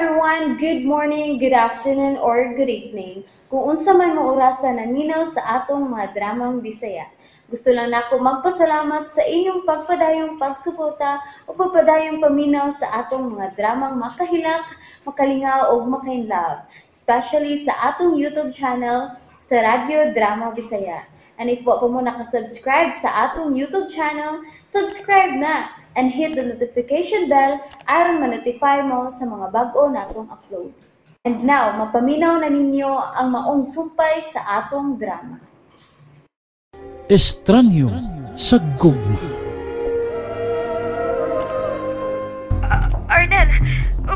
Everyone! Good morning, good afternoon, or good evening. Kung unsa man mo orasa naminaw sa atong mga dramang Bisaya. Gusto lang nako magpasalamat sa inyong pagpadayong pagsuporta o pagpadayong paminaw sa atong mga dramang makahilak, makalingaw o makainlove, especially sa atong YouTube channel sa Radyo Drama Bisaya. And if wa pa mo nakasubscribe sa atong YouTube channel, subscribe na and hit the notification bell aron ma-notify mo sa mga bag-o natong uploads. And now, mapaminaw na ninyo ang maong sumpay sa atong drama. Estranyo sa gugma. Arnel,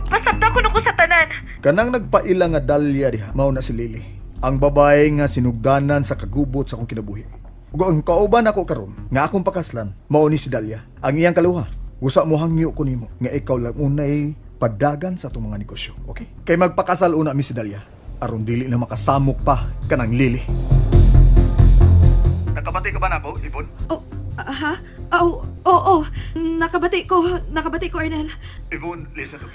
pasabta ko na ko sa tanan. Kanang nagpaila nga Dahlia diha, mao na si Lily. Ang babae nga sinugdanan sa kagubot sa akong kinabuhi. Ug ang kauban ako karon nga akong pakaslan, mao ni si Dahlia. Ang iyang kaluha, usa mo hangyo ko nimo nga ikaw lang unay padagan sa atong mga negosyo, okay? Kay magpakasal una mi si Dahlia aron dili na makasamok pa kanang Lily. Nakabati ka ba nako, Yvonne? Oh, ha? Oh, oo. Nakabati ko, Arnel. Yvonne, listen to me.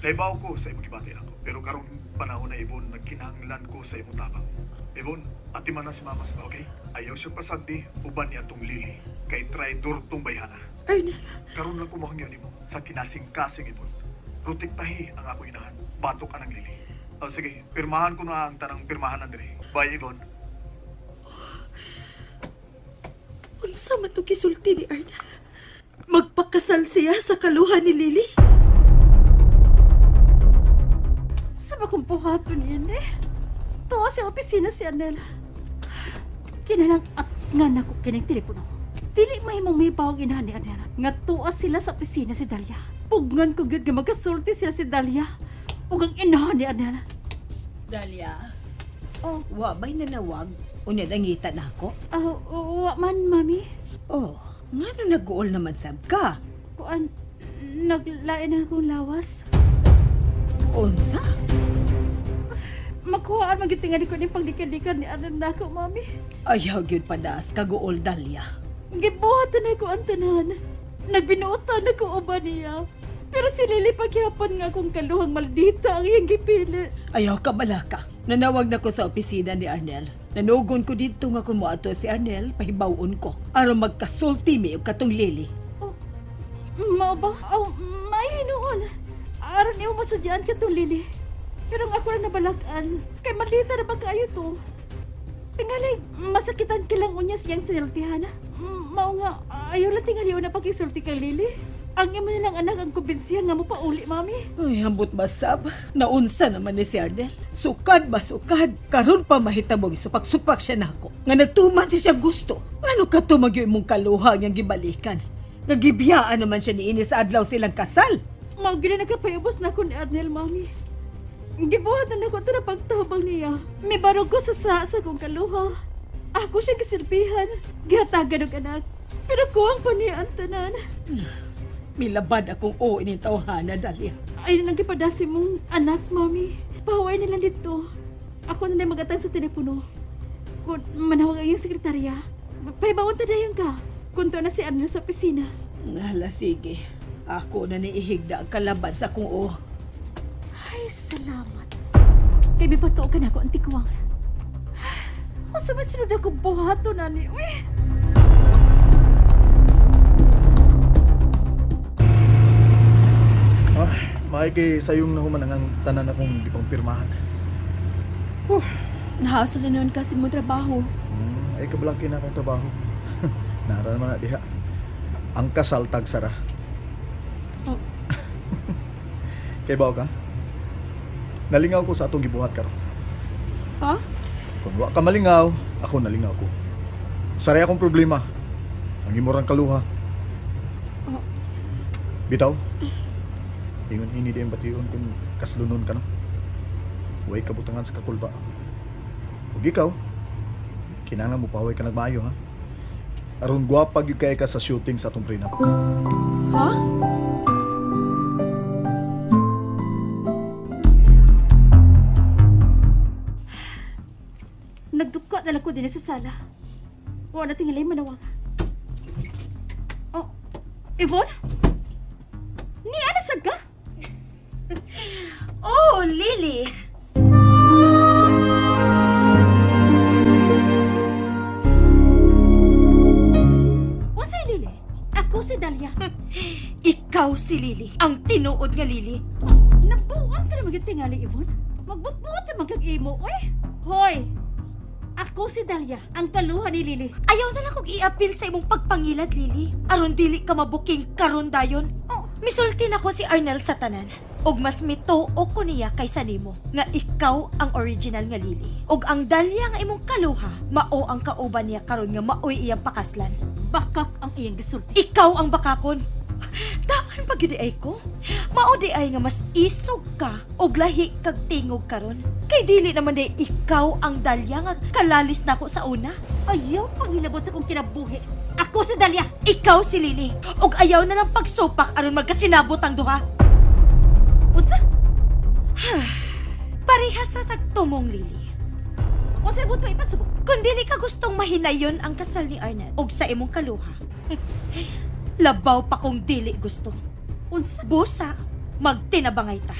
Naibaw ko sa imong gibati ako. Pero karong panahon na, Yvonne, nagkinahanglan ko sa imong tabang. Yvonne, ati man na si Mama, okay? Ayaw siya pasagdi, uban niya tong Lily. Kay traidor tong bayhana. Arnel. Karon lang kumuhangyo nimo sa kinasing-kasing, Yvonne. Protektahi ang ako inahan. Batok ka ng Lily. Oh, sige, pirmahan ko na ang tanang pirmahan na dire. Bye, Yvonne. Unsa man tong gisulti ni Arnel? Magpakasal siya sa kaluha ni Lily? Sa ba kong buhaton yan eh? Tuwa sa opisina si Arnel. Kinalang at nga nako kining telepono. Dili mahimong may bawang inahan ni Arnel. Nga tuwa sila sa opisina si Dahlia. Pugnan ko gyud nga magkasulti sila si Dahlia. Ug ang inahan ni Arnel. Dahlia? Oh. Wa ba'y nanawag? Unya nangita na ako? Wa man, Mami. Oh, ngano nag-uol naman sab ka? Kuan, naglain na akong lawas. Unsa? Makuhaan magitingali ko ning pagdikan-dikan ni Arnel nako, Mami. Ayaw gyud padas kaguol, Dahlia. Gibuhat na ko ang tanan. Nagbinuotan na ko uban niya. Pero si Lily paghihapon nga akong kaluhang maldita ang iyang gipili. Ayaw ka balaka. Nanawag na ko sa opisina ni Arnel. Nanugon ko dito nga kung moadto si Arnel, pahibawon ko. Aron magkasulti mi og katong Lily. Oh, mao ba? Oh, may hinuon. Aron imo masudyaan katong Lily. Pero ang ako na nabalakan, kay maldita na ba kaayo to? Tingali, masakitan kilang unya siyang sinultihan. Mao nga, ayaw lang tingali na pakisulti kang Lily. Ang imo nilang anak ang kumbinsiya nga mo pauli, Mami. Ay, ambot masab. Naunsa naman ni si Arnel. Sukad ba sukad? Karon pa mahitabo gisupak-supak siya nako. Nga nagtuman siya siya gusto. Ano ka tumagyo imong kaluha niyang gibalikan? Nagibiyaan naman siya niini sa adlaw silang kasal. Mao gini nagkapayubos na ko ni Arnel, Mami. Gibuhat na nako tara pagtabang niya. May barog ko sa kong kaluha. Ako siya gisilbihan. Gihatagan og anak. Pero kuwang pa niya ang tanan. Milabad akong oo ining tawhana, Dahlia. Ay, nanggipadasi mong anak, Mami. Pahuway nila dito. Ako na lang mag-atang sa telepono. Kung manawag ang iyong sekretarya, pahibawon ta dayon ka. Kung to na si Arnel sa opisina. Hala, sige. Ako na niihigda ang kalaban sa akong oo. Ay, salamat. Kay may patuo ka na ako, antikwang. Masa may sunod ako buhato na ni. Uy! Ah, maigi sayong nahuman ang tanan akong di pang pirmahan. Nahasol na noon kasi mo trabaho. Ay kabalaki na akong trabaho. Nara naman na diha. Ang kasal tagsara. Oh. Kay bao ka? Nalingaw ko sa atong gibuhat karon. Ha? Kung wa ka malingaw, ako nalingaw ko. Saray akong problema. Ang imorang kaluha. Oh. Bitaw. Ingon ini di bation kung kaslunon ka no. Way kabutangan sa kakulba. Ug ikaw, kinahanglan mo paway ka nagmaayo ha. Aron gwapa gyud kay ka sa shooting sa atong prenup. Ha? Nagduka na lang ko din sa sala. Wa na tingali manawag. Oh, Yvonne? Ni ana sad ka? Oh, Lily. Unsay Lily? Ako si Dalia. Ikaw si Lily, ang tinuod nga Lily. Nabuang ka na maging tingali, Yvonne. Magbutbuot na magkag-imo, oy. Hoy! Ako si Dalia, ang kaluha ni Lily. Ayaw na lang kong i-appeal sa imong pagpangilad, Lily. Aron dili ka mabuking karon dayon. Oh. Misulti na ko si Arnel sa tanan. Og mas mituo ko niya kaysa nimo nga ikaw ang original nga Lily. Og ang Dalia nga imong kaluha, mao ang kauban niya karon nga maoy iyang pakaslan. Bakak ang iyang gisulti. Ikaw ang bakakon. Daan pa gyud ay ko. Mao di ay nga mas isog ka og lahi kag tingog karon. Kay dili naman di ikaw ang Dalia nga kalalis nako sa una. Ayaw panghilabot sa kong kinabuhi. Ako si Dalia. Ikaw si Lily. Og ayaw na lang pagsupak aron magkasinabot ang duha. Unsa? Parehas sa tagtumong, Lily. Unsay buot mo ipasubot? Kung dili ka gustong mahinayon ang kasal ni Arnel og sa imong kaluha, labaw pa kung dili gusto. Unsa? Busa, magtinabangay ta.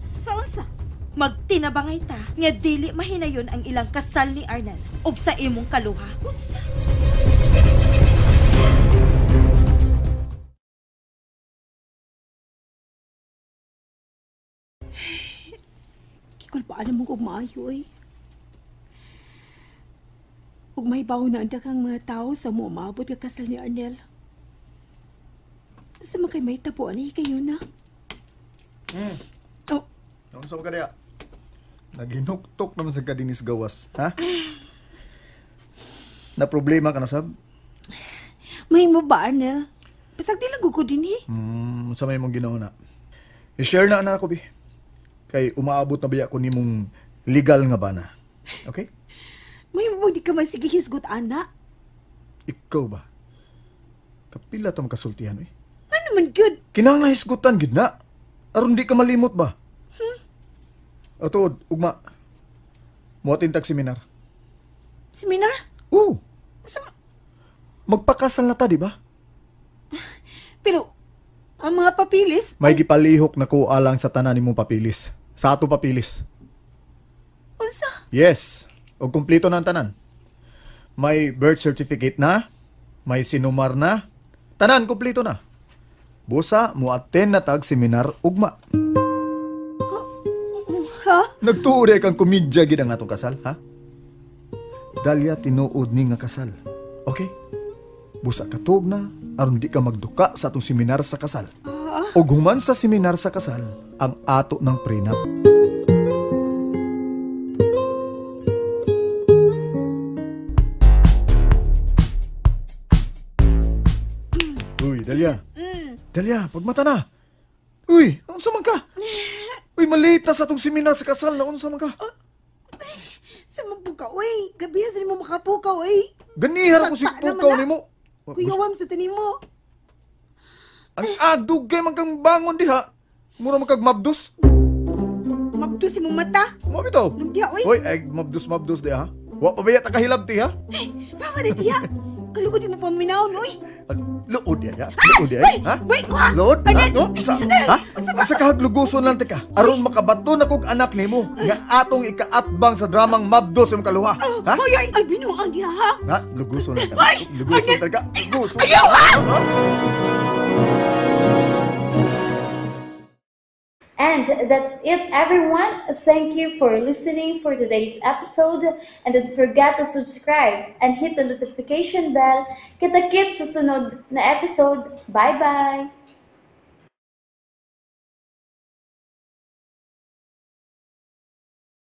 Sa unsa? Magtinabangay ta nga dili mahinayon ang ilang kasal ni Arnel og sa imong kaluha. Unsa? Gikulpaan mo kog maayo eh. Ug may bawo na ang daghang mga tao sa mo maabot nga kasal ni Arnel. Sa mga kay may tapuan eh, kayo na. Oh, Unsa man ka diha? Naginuktok naman sa kadinis gawas, ha? Na problema ka na sab? may mo ba, Arnel? Pasag di lang ko din eh. Sa may mong ginawa na. I-share na na ako, bi. Kay umaabot na biya ko nimong legal nga bana. Okay? May mo di ka man sige hisgot, ana. Ikaw ba? Kapila to makasultihan, eh. Ano man good? Kinahanglan hisgutan gid na. Aron di ka malimot ba? O tuod, ugma. Muatin tag seminar. Seminar? Oo. Sa- Magpakasal na ta, di ba? Pero, ang mga papilis, May gipalihok na ko alang sa tanan nimong papilis. Sa ato papilis. unsa? Yes. O kumpleto na ang tanan. May birth certificate na, may sinumar na, tanan kumpleto na. Busa, mo-attend na tag seminar ugma. Ha? Nagtuo di kang komedya gid ang atong kasal, ha? Dalya tinuod ni nga kasal. Okay? Busa katog na aron di ka magduka sa atong seminar sa kasal. Ug human sa seminar sa kasal, ang ato ng prenup. Uy, Dalia. Dalia, pagmata na. Uy, unsa man ka? Uy, malate na sa atong seminar sa kasal na unsa man ka? Sa mabuka, uy. Gabi sa nimo makapukaw, uy. Ganihar ako si Sagpa naman pukaw na. nimo. Kuyawam sa tanim mo. Ang adugay man kang bangon diha. Mura man kag mabdus. Mabdo si mong mata. Mo bitaw. Nung diha, uy. Hoy, ay mabdus mabdus diha. Wa pa ba yata kahilabti ha? Pawa na diha. Kalugod di mo paminawon, uy. Luod diha, ha? Luod diha, ha? Wait ko, ha? Luod? Ha? Arnel! No? Sa, ha? Sa kahagluguson lang tika. Aron makabato na kog anak nimo nga atong ikaatbang sa dramang mabdos imong kaluha. Ha? Hoy, ay, ay, binuang diha, ha? Ha? Luguson lang ka. Ay! Luguson Arnel! talaga. Luguson. Ayaw, ha? And that's it, everyone. Thank you for listening for today's episode. And don't forget to subscribe and hit the notification bell. Kita-kits sa sunod na episode. Bye-bye!